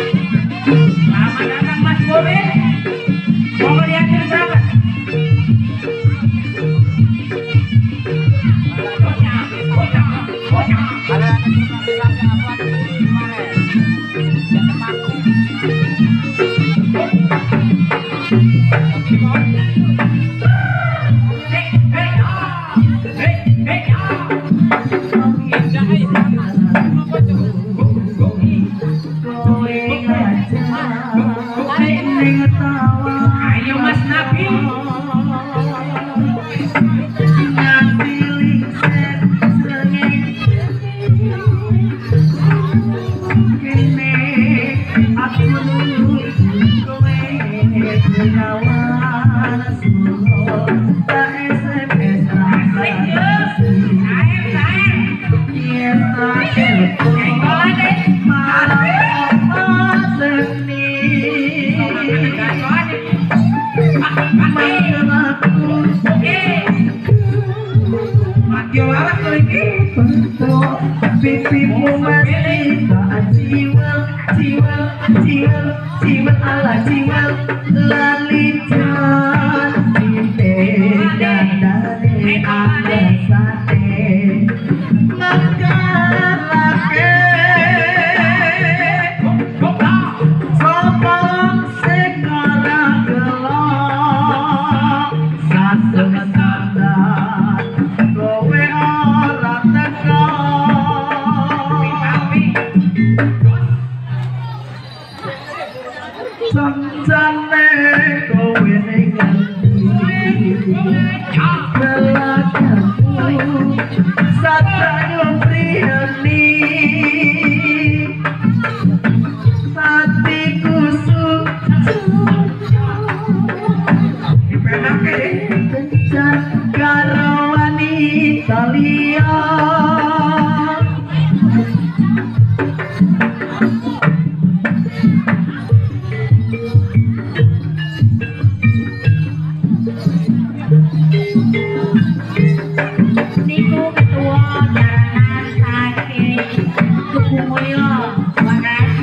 Selamat datang, Mas Mobil. Mau diantar berapa? Ayo, Mas Nabil. Asik yo. Cair, cair. Jengkolan deh. Asik. Oke. Mati waras to iki. Pipimu mati tak ciwel ciwel ciwel ciwel ala ciwel lali cantine dandane alasane ngegalake sapa sing ora gelo sasem sandar kowe ora teko. Sanjane kowe ning ngendi lelakanmu satanyo priyani hatiku Dipenake deh. Kencan karo wanita liya. Niku ketua jaranan saking Tugu Mulyo Waras.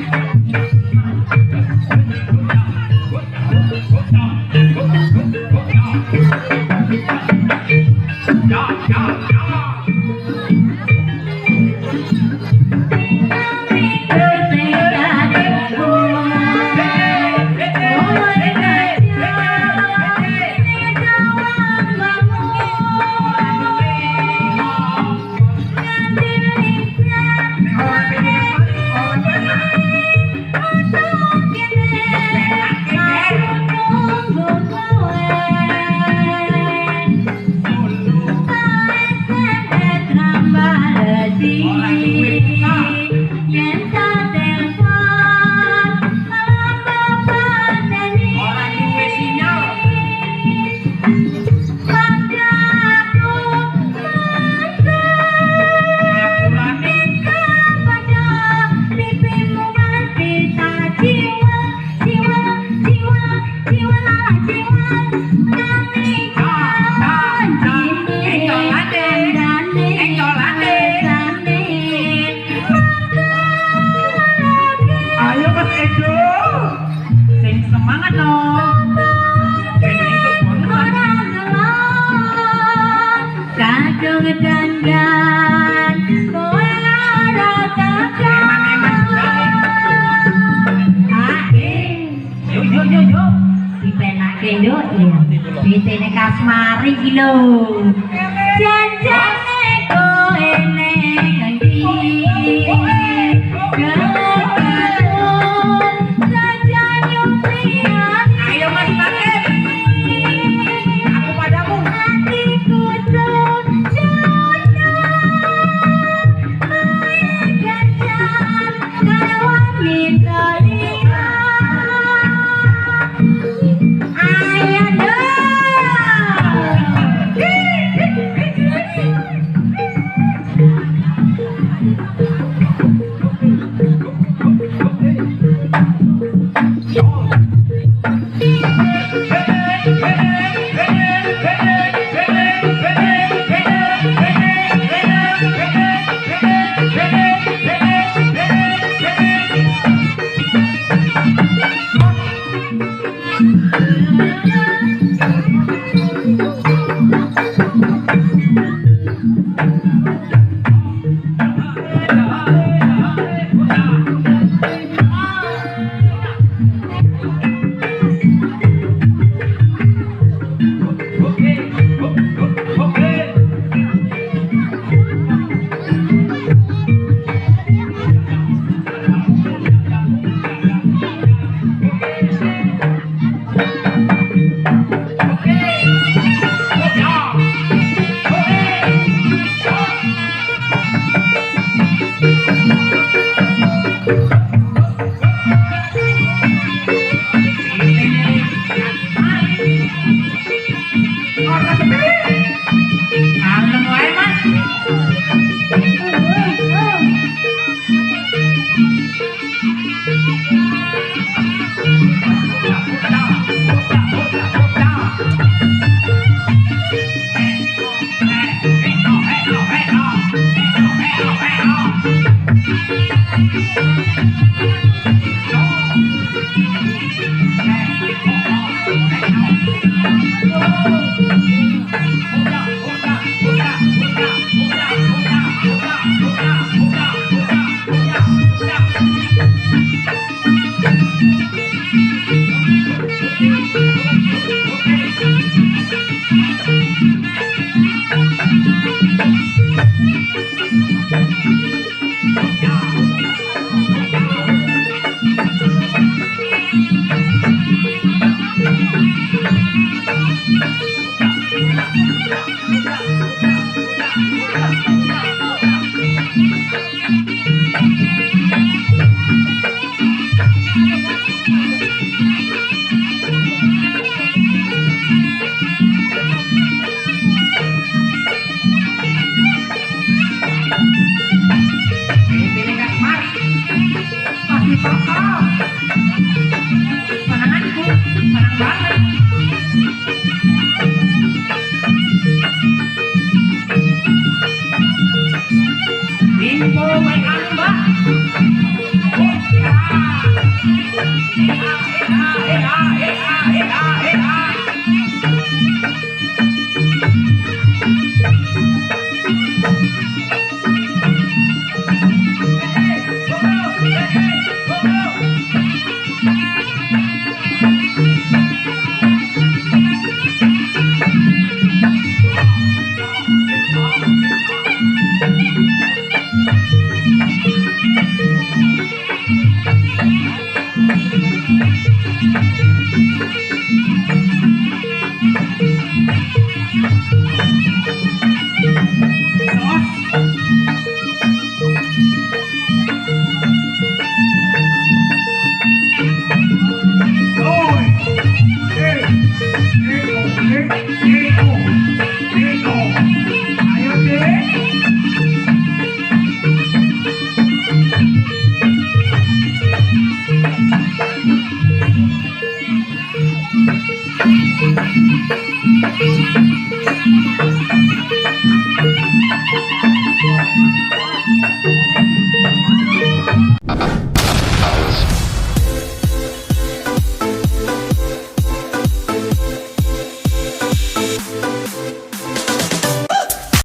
Ora duwe sinyal. Ngapurane. Ayo, Mas Edo. Sing semangat no. Ben entuk bonusan. Kadung dandan kowe ora tekan. Eman-eman juga. Ah, Yo yo yo yo. Dipenake yo iya. Bitene Kasmari iki lho. Janjane kowe ning endi? Ayo, Mas Takib. Aku padamu. Hatiku jono kencan karo wanita liya. Ayo dong. Iya.